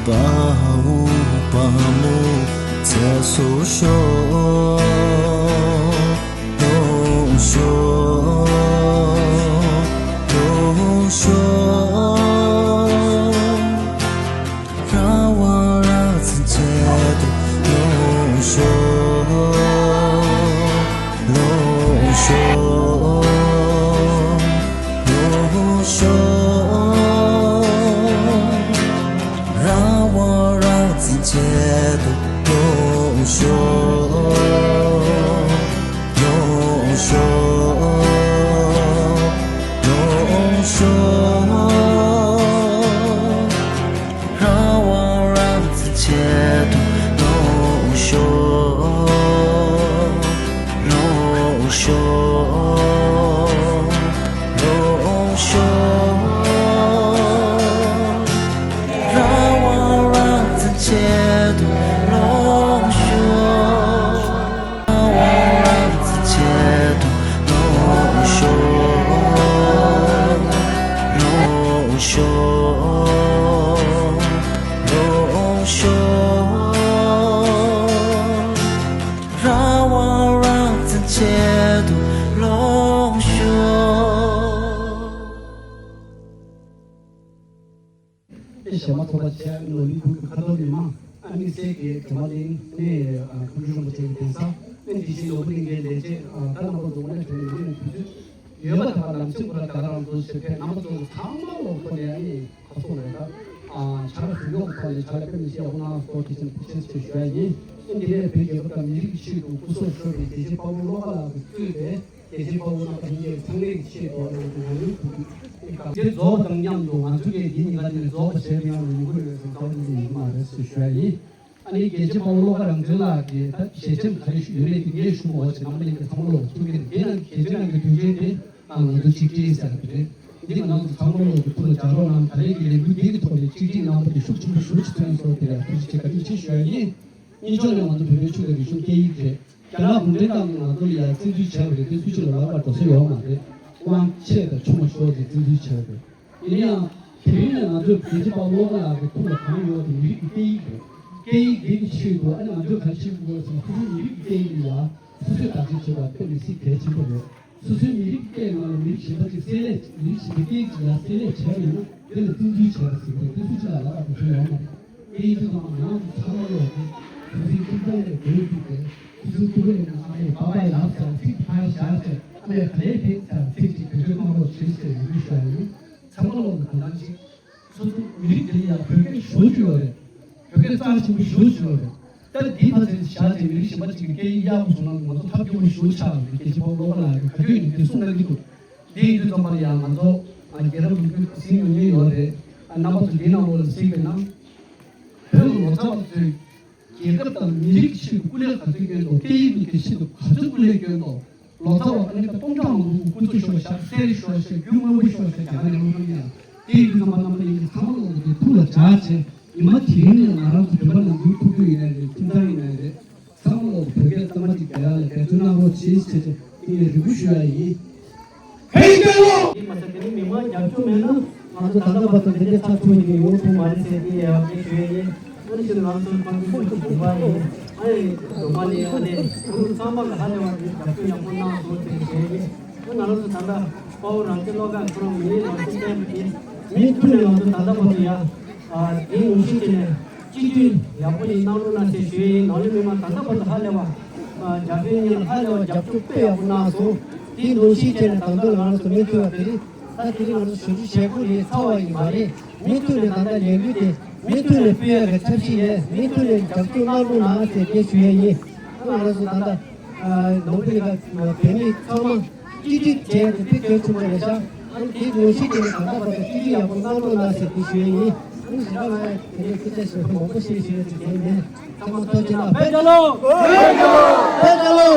དཔའ་བོ་དཔའ་མོ་ཚེ་སྲོག་ཤོག་ལོངས་ཤོག་ལོངས་ཤོག་རང་དབང་རང་བཙན་ཆེད་དུ་ལོངས་ཤོག་ལོངས་ཤོག་ལོངས་ཤོག་རང་དབང་རང་བཙན་ཆེད་དུ་ལོངས་ཤོག་ལོངས་ཤོག་ལོངས་ཤོག་རང་དབང་རང་བཙན་ཆེད་དུ་ལོངས་ཤོག་ལོངས་ཤོག་ལོངས་ཤོག་རང་དབང་རང་བཙན་ཆེད་དུ་ལོངས་ཤོག་རང་དབང་རང་བཙན་ཆེད་དུ་ལོངས་ཤོག་ལོངས་ཤོག་ལོངས་ཤོག་རང་དབང་རང་བཙན་ཆེད་དུ་ལོངས་ཤོག་ཨེ་གཞས་མ་ཚོགས་པ་བྱས་ནོར་གླིང་ཁུལ་གྱི་ཁ་ཐོར་མི་མང་ཨ་ནི་སྲས་ཀྱི་སྒྲོལ་མ་གླིང་ནས་ཁམས་ཕྲུག་རིན་པོ་ཆེ་གི་གདན་ས་ཨ་ནི་དེ་བཞིན་ནོར་བུ་གླིང་གའི་ལས་བྱེད་ད་རྣམ་པ་ཚོ་ངོ་ནས་དྲན་ནས་ངོ་ནས་དུས་ཚོད་ཡོད་པ་དང་ལམ་སེང་ཁོ་ར་ད་ག་རང་ཚོ་ཞེས་ཕེབས་རྣམ་པ་ཚོ་ཚང་མ་ལོ་ཁོ་ནས་ཨ་ནི་ཁ་སོང་རེད་ད། ཕྱག་ལ་ཞུ་ཡོང་ཐོག་ནས་ཕྱག་ལ་དཔེ་མི་སྲིད་ཡག་པོ་གནང་སོགས་ཐུགས་རྗེ་ཆེ་ཞུ་ཡ་ཡིན། ཨ་ནི་དེ་ནས་བོད་རྒྱལ་ཁབ་དང་མི་རིགས་ཀྱི་ཆེད་དུ་སྐུ་སྲོག་ཤོར་བའི་རྒྱལ་གཅེས་དཔའ་བོ་བློ་དགའ་ལགས་ཀྱིས་གཙོས་པའི་རྒྱལ་གཅེས་དཔའ་བོ་རྣམ་པ་ལྷན་རྒྱས་ཚང་མའི་ཆེད་དུ་ང་ཚོ་ཡང་ཡུལ་དུ་དེ་རྫོགས་དང་མཉམ་དུ་ང་ཚོ་གིས་འདི་ཉིན་ཀ་འདི་ནས་རྫོགས་པ་བྱས་པ་ཡང་ཡོང་གི་རེད་ཟེར་རྩ་བ་ཉིད་ནས་ཡིན་མ་རེད་ཟེར་ཞུ་ཡ་ཡིན། ཨ་ནི་རྒྱལ་གཅེས་དཔའ་བོ་བློ་དགའ་རང་བཙན་ལགས་ཀྱིས་ད་ཞལ་ཆེམས་ག་རེ་ཞུ་ཡོད་མེད་དེ་ངས་ཞུ་མ་འོ་བྱས་རྣམ་པ་ལྷན་རྒྱས་ཚང་མ་ལོག་ཐུགས་རྗེ་ཆེ། དེ་ནང་གི་གལ་ཆེ་ནང་གི་དོན་ཆེན་དེ་ང་ཚོ་ཆིག་སྒྲིལ་ཟེར་བ་དེ་རེད། འདི་ང་རང་ཚོ་ཚང་མ་ལོག་གི་ཐུགས་ལ་འཇགས་རོགས་གནང་། ད་རེས་ཀྱི་ལས་འགུལ་འདི་གི་ཐོག་ནས་གཅིག་སྒྲིལ་གནང་པ་དེ་ཤུགས་ཆེན་པོ་ཞེ་པོ་ཅིག་ཐོན་སོང་། དེ་ལ་ཐུགས་རྗེ་ཆེ་བཀའ་དྲིན་ཆེ་ཞུ་ཡ་ཡིན། གཉིས་ཕྱོགས་ནས་ང་ཚོ་བོད་པའི་ཆོས་དང་རིག་གཞུང་སྐད་ཡིག་རེད། རྒྱ་ནག་གུང་ཁྲན་ཏང་གིས་ང་ཚོ་ལ་ཡ་བཙན་འཛུལ་བྱས་པ་རེད་དེ་སུ་གཅིག་ལ་ལབ་པར་འགྲོ་ས་ཡོད་མ་རེད། དབང་ཆེ་དང་ཆུང་བ་ཤོག་ཅིག་བཙན་འཛུལ་བྱས་པ་རེད། ཡིན་ན་ཡང་དེ་རིང་ནས་ང་ཚོས་རྒྱལ་གཅེས་དཔའ་བོ་བློ་དགའ་ལགས་ཀྱི་ཐུགས་ལ་གང་ཡོད་དེ་མི་རིགས་ཀྱི་སྐད་ཡིག་རེད། སྐད་ཡིག་འདི་གི་ཆེད་དུ་ཨ་ནི་ང་ཚོས་ག་རེ་བྱེད་དགོས་ཟེར་ན་སོ་སོའི་མི་རིགས་ཀྱི་སྐད་ཡིག་ལ་སོ་སོས་བདག་གཅེས་བྱེད་པ་དཔེ་མི་སྲིད་གལ་ཆེན་པོ་རེད། སོ་སོའི་མི་རིགས་སྐད་ནང་ལ་མི་རིགས་གཞན་པ་ཅིག་བསྲེས་ལས་མི་རིགས་གཞན་པའི་སྐད་ཡིག་ཅིག་ལ་བསྲེས་ལས་བྱས་པ་ཡིན་ན་དེ་ལ་བཙན་འཛུལ་བྱས་པ་ཟེར་གྱི་འདུག་དེ་སུ་གཅིག་ལ་ལབ་པ་དེ་ཡོད་མ་རེད། དེ་ཡིན་དུས་ཙམ་པ་ང་རང་ཚོ་ཚང་མ་ལོག་གིས་སོ་སོའི་ཁྱིམ་ཚང་ནས་འགོ་བཙུགས་ཏེ་སོ་སོའི་ཕྲུ་གུ་ཡིན་ན་ཨ་མས་པ་པ་ལབ་ཟེར་ཚིག་ཕར་བཞག་ཟེར་ཨ་མས་ག་ལེར་ཕེབས་ཟེར་ཚིག་ཅིག་བེད་སྤྱོད་གནང་རོགས་བྱེད་ཟེར་ཡོང་གི་ཞུ་ཡ་ཡིན། ཚང་མ་ལོག་གིས་གང་ལྟར་ཅིག་སོ་སོ་མི་རིགས་དེ་ལ་ཡང་བོད་སྐད་ཞུ་རྒྱུ་ཡོད་རེད། བོད་སྐད་རྩ་ཆེན་པོ་ཞུ་རྒྱུ་ཡོད་རེད། ད་འདི་ཕར་ཚུར་བཞག་ཅིག་མི་རིགས་གཞན་པ་ཅིག་གི་སྐད་ཡིག་གཡར་དགོས་བྱུང་ན་ང་ཚོ་ཐབས་སྐྱོ་པོ་ཞེ་པོ་ཆགས་འདུག་རྒྱལ་གཅེས་དཔའ་བོ་བློ་དགའ་ལགས་ཀྱིས་ག་དུས་ཡིན་ནའི་དེ་གསུང་གནང་གི་འདུག་དེ་ཡིན་དུས་ཙམ་པར་ཡང་ང་ཚོ་རྒྱལ་རབས་ལོ་རྒྱུས་གཟིགས་ཡོང་མཁན་ཡོད་རེད། རྣམ་པ་ཚོ་འདིའི་ནང་ལོགས་ལ་གཟིགས་པ་ཡིན་ན། བོད་ལོ་ཙཱ་བ་ཚོས་རྒྱལ་ཁབ་དང་མི་རིགས་ཀྱི་ཆེད་དུ་སྐུ་ལས་ག་ཚོད་བསྐྱོན་འདུག་སྐད་ཡིག་ཀྱི་ཆེད་དུ་ག་ཚོད་སྐུ་ལས་བསྐྱོན་འདུག་ལོ་ཙཱ་བ་ཨ་ནི་སྟོང་ཕྲག་མང་པོ་སྐུ་འཚོ་ཤོར་ཤག་གསེར་ཤོར་ཤག་རྒྱུ་དངོས་པོ་ཤོར་ཤག་རྒྱ་གར་ནས་སློབ་གྲྭ་ནས་དེ་ཡིན་དུས་ཚང་མ་རྣམ་པ་ལྷན་རྒྱས་ཚང་མ་ལོག་གི་ཐུགས་ལ་འཇགས་བྱས་ཉི་མ་དེ་རིང་ནས་ང་རང་ཚོ་བོད་པ་ནང་ཁུལ་ཐུག་རྒྱུ་ཡིན་ནའི་རེད། ཁྱིམ་ཚང་ཡིན་ནའི་རེད། ཚང་མ་ལོག་བོད་སྐད་གཙང་མ་ཅིག་རྒྱག་ཡག་ལ་འབད་བརྩོན་གནང་རོགས་བྱེད་ཅེས་བྱས་ཏེ་ངས་རེ་སྐུལ་ཞུ་ཡ་ཡིན། བོད་རྒྱལ་ལོ། དེ་མ་ཟད་དེ་ནི་མི་མང་རྒྱབ་སྐྱོར་མེད་ན་ང་ཚོ་ད་ལྟ་བར་དུ་འདི་འདྲའི་ཚགས་ཚུད་ཀྱི་ཡོང་ཐུབ་མ་རེད་ཟེར་ཏེ་ཡང་སྐད་ཞུ་ཡ་ཡིན། ཨ་ནི་ཕྱིར་ང་ཚོ་ཁོང་ཚོ་ཁོང་ཚོ་དགོངས་པ་ཡིན། ཨ་ནི་སྒྲོལ་མ་ནི་ཨ་ནི་ཁོང་ཚོ་ཚང་མ་གི་ཧ་ལས་པ་རྒྱབ་སྐྱོར་ཡག་པོ་གནང་སོང་ཟེར་ཞུ་ཡ་ཡིན། ཨ་ང་རང་ཚོ་ད་ལྟ་དཔའ་བོ་རང་བཙན་བློ་དགའ་ཁོ་རང་མི་ཡིན་ནང་སྲིད་བསྟན་པ་དེ་མི་མཐུད་ནས་ང་ཚོ་ད་ལྟ་བར་དུ་ཡ། ཨ་དེའི་ནང་བཞིན་བྱས་ནས་སྤྱི་འཐུས་ཡག་པོ་ཞིག་གནང་རོགས་གནང་ཟེར་ཞུ་ཡ་ཡིན། ནང་མི་མི་མང་ད་ལྟ་བར་དུ་ཧ་ལས་པ་ཨ་རྒྱ་བོད་གཉིས་ལ་ཧ་ལས་པ་རྒྱབ་སྐྱོར་དཔེ་ཡག་པོ་གནང་སོང་། དེའི་ནང་བཞིན་བྱས་ནས་ད་ལྟ་ང་རང་ཚོ་མི་མཐུད་པ་དེ་རེད། ད་དེ་རིང་ང་ཚོ་ཞབས་ཞུ་བྱེད་དགོས་རེད་ཚར་བ་ཡིན་པ་རེད། མི་མཐུད་ནས་ད་ལྟ་ལས་འགུལ་དེ་མི་མཐུད་ནས་སྤེལ་ཡག་གི་འཆར་གཞི་ཡོད། མི་མཐུད་ནས་རྒྱབ་སྐྱོར་གནང་རོགས་གནང་ཟེར་དེ་ཞུ་ཡ་ཡིན། ང་རང་ཚོ་ད་ལྟ་ནོར་བུ་ལི་ཀ་བོད་མི་ཚང་མ་གཅིག་སྒྲིལ་བྱས་ཏེ་དཔེ་གལ་ཆེན་པོ་རེད་ཤག་ཨ་ནི་དེའི་ནང་བཞིན་གྱི་ད་ལྟ་བར་དུ་གཅིག་སྒྲིལ་ཡག་པོ་གནང་རོགས་གནང་ཟེར་དེ་ཞུ་ཡ་ཡིན། ཨ་ནི་གཞན་པ་ང་དེ་ནས་སྐད་ཆ་ཞུ་མང་པོ་བཤད་ཞུ་ཡ་ཅིག་དེ་མེད། ཚང་མ་ཐུགས་རྗེ་ཆེ་ལ། བོད་རྒྱལ་ལོ། བོད་རྒྱལ་ལོ།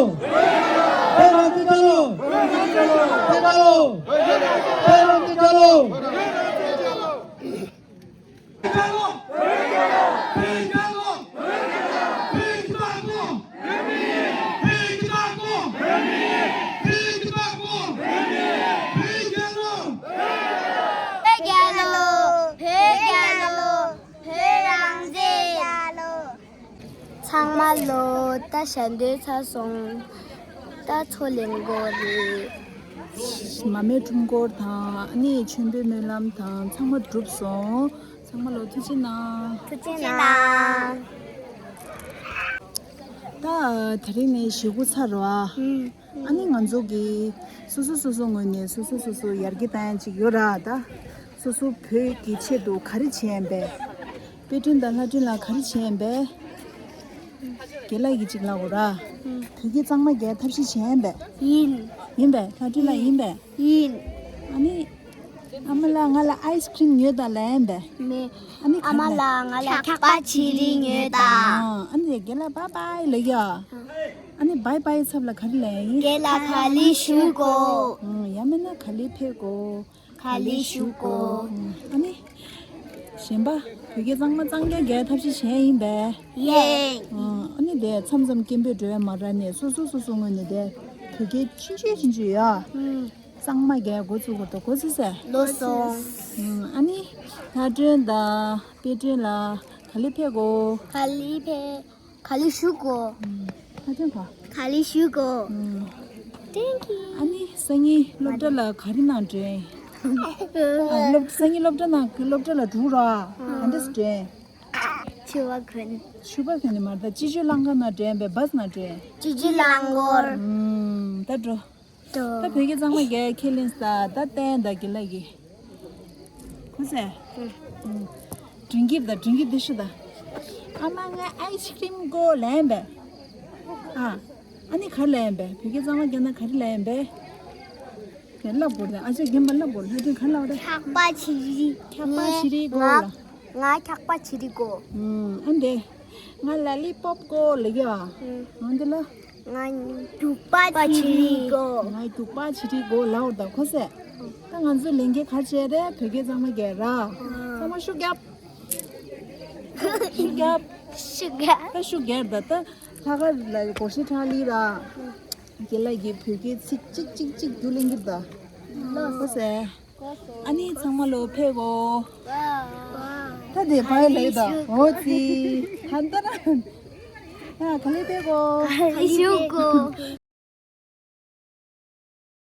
བོད་རང་བཙན་རྒྱལ་ལོ། བོད་རྒྱལ་ལོ། བོད་རང་བཙན་རྒྱལ་ལོ། བོད་རྒྱལ་ལོ། བོད་རྒྱལ་ལོ། བོད་རང་ ལོ། ད་ཞལ་འདོན་ཚར་སོང་། ད་མཚོ་ལེན་དགོས་རེད། མ་རྨོས་ཁྲོམ་སྐོར་དང་ཨ་ནི་མཆོད་འབུལ་སྨོན་ལམ་དང་ཚང་མ་གྲུབ་སོང་། ཚང་མ་ལོ་ཐུགས་རྗེ་གནང་། ཐུགས་རྗེ་གནང་། ད་དེ་རིང་ནས་ཞེ་དགུ་ཚར་རོ་ཨ། ཨ་ནི་ང་ཚོ་གི་སོ་སོ་སོ་སོ་ངོས་ནས་སོ་སོ་སོ་སོ་ཡར་རྒྱས་བཏང་ཡ་ཅིག་ཡོད་ར། ད་སོ་སོ་བོད་ཀྱི་ཆེད་དུ་ག་རེ་བྱས་ཡིན་པས། དཔེ་སྐྲུན་དང་ལྷ་སྐྲུན་ལ་ག་རེ་བྱས་ཡིན་པས། རྒན་ལགས་ཀྱིས་ཅིག་ལབ་དགོས་ར། བོད་སྐད་གཙང་མ་རྒྱག་ཐབས་ཤེས་བྱས་ཡིན་པས། ཡིན། ཡིན་པས། ལྷ་སྐྲུན་ལ་ཡིན་པས། ཡིན། ཨ་ནི། ཨ་མ་ལགས་ང་ལ་ཨའི་སི་ཁི་རིམ་ཉོས་དང་ལབ་ཡིན་པས། མེད། ཨ་ནི་ཨ་མ་ག་རེ་ལབ། ལགས་ང་ལ་འཁྱག་པ་བྱི་རིལ་ཉོས་དང་། ཨ་ནི་རྒན་ལགས་བཱའི་བཱའི་ལབ་ཡ། ཨ་ནི་བཱའི་བཱའི་ཚབ་ལ་ག་རེ་ལབ་ཡིན། རྒན་ལགས་ག་ལེ་ཞུ་དགོས། ཡང་མིན་ན་ག་ལེ་ཕེབས་དགོས། ག་ལེ་ཞུ་དགོས། ཨ་ནི། གཞན་པ། བོད་སྐད་གཙང་མ་གཙང་རྐྱང་རྒྱག་ཐབས་ཤེས་བྱས་ཡིན་པས། ཡེ། ཨ་ནི་དེ་མཚམས་མཚམས་སྐད་འབོད་འགྲོ་ཡ་མ་རག་ནས་སོ་སོ་སོ་སོ་ངོས་ནས་དེ་བོད་སྐད་ཆུང་ཆུང་ཆུང་ཆུང་ཡ། གཙང་མ་རྒྱག་འགོ་བཙུགས་དགོས་འདུག་གོ་ཚིག་ཟེར། ལོ་སོང་། ཨ་ནི། ལྷ་སྒྲོན་དང་དཔེ་སྒྲོན་ལ་ག་ལེ་ཕེབས་དགོས། ག་ལེ་ཕེབས། ག་ལེ་ཞུ་དགོས། ལྷ་སྒྲོན་ག་ག་ལེ་ཞུ་དགོས། Thank you། ཨ་ནི་སང་ཉིན་སློབ་གྲྭ་ལ་ག་རེ་ནང་འགྲོ་ཡིན། ཨ་སློབ་སང་ཉིན་སློབ་གྲྭ་ནང་སློབ་གྲྭ་ལ་འགྲོ་ར། ཨ་འདྲས་འགྲོ་ཡིན། ཕྱུ་པ་གོན། ཕྱུ་པ་གོན་ནི་མ་རེད་ད། སྤྱི་སྤྱོད་རླངས་འཁོར་ནང་འགྲོ་ཡིན་པས། བཱས་ནང་འགྲོ་ཡིན། སྤྱི་སྤྱོད་རླངས་འཁོར། ཨུམ། ད་འགྲོ། ད་བོད་སྐད་གཙང་མ་རྒྱག་ཁས་ལེན་ས་ད་བསྟན་ད་དགེ་ལགས་ཀྱིས། ཁུ་སེ། ཨུམ། མགྲིན་དཀྱིལ་ད་མགྲིན་དཀྱིལ་འདི་ཤི་ད། ཨ་མ་ང་ཨའི་སི་ཁི་རིམ་དགོས་ལབ་ཡིན་པས། ཨ། ཨ་ནི་ག་རེ་ལབ་ཡིན་པས། བོད་སྐད་གཙང་མ་རྒྱག་ན་ག་རེ་ལབ་ཡིན་པས། དེ་ལབ་དགོས་རེད། ཨ་ཅག་རྒན་པ་ལབ་དགོས། ལྷ་སྒྲོན་ག་རེ་ལབ་རེད། འཁྱག་པ་བྱི་རིལ། འཁྱག་པ་བྱི་རིལ་དགོས་ལ། ང་ང་འཁྱག་པ་བྱི་རིལ་དགོས། ཨུམ། ཨ་འདྲས། ང་ལ་ལི་པོབ་དགོས་ལབ་ཀྱི་ཨ། ཨུམ། འོན་ཏེ་ལ། ང་རྒྱུག་པ་བྱི་རིལ་དགོས། ང་རྒྱུག་པ་བྱི་རིལ་དགོས་ལབ་དགོས་ད་ཁོ་སེ། ད་ང་ཚོ་ལས་འགན་ག་བྱས་རེད། བོད་སྐད་གཙང་མ་རྒྱག་ར། ཚང་མ་ཤུགས་རྒྱབ། ཤུགས་རྒྱབ། ཤུགས་རྒྱབ། ད་ཤུགས་རྒྱབ་ད་ད། ལྷག་དཀར་ལ་སྒོར་གཞས་འཁྲབ་ལི་ར། དགེ་ལགས་ཀྱིས་བོད་སྐད་ཚིག་གཅིག་གཅིག་གཅིག་བསྒྱུར་ལེན་གྱི་ད། ལོ་སོ་སེ། ཨ་ནི་ཚང་མ་ལོ་ཕེབས་གོ། ད་དེ་བཱའི་ལབ་ད། འོ་ཙི། ཧན་ད་ར། ཡ་ག་ལེ་ཕེབས་གོ། ག་ལེ་ཞུ་དགོས།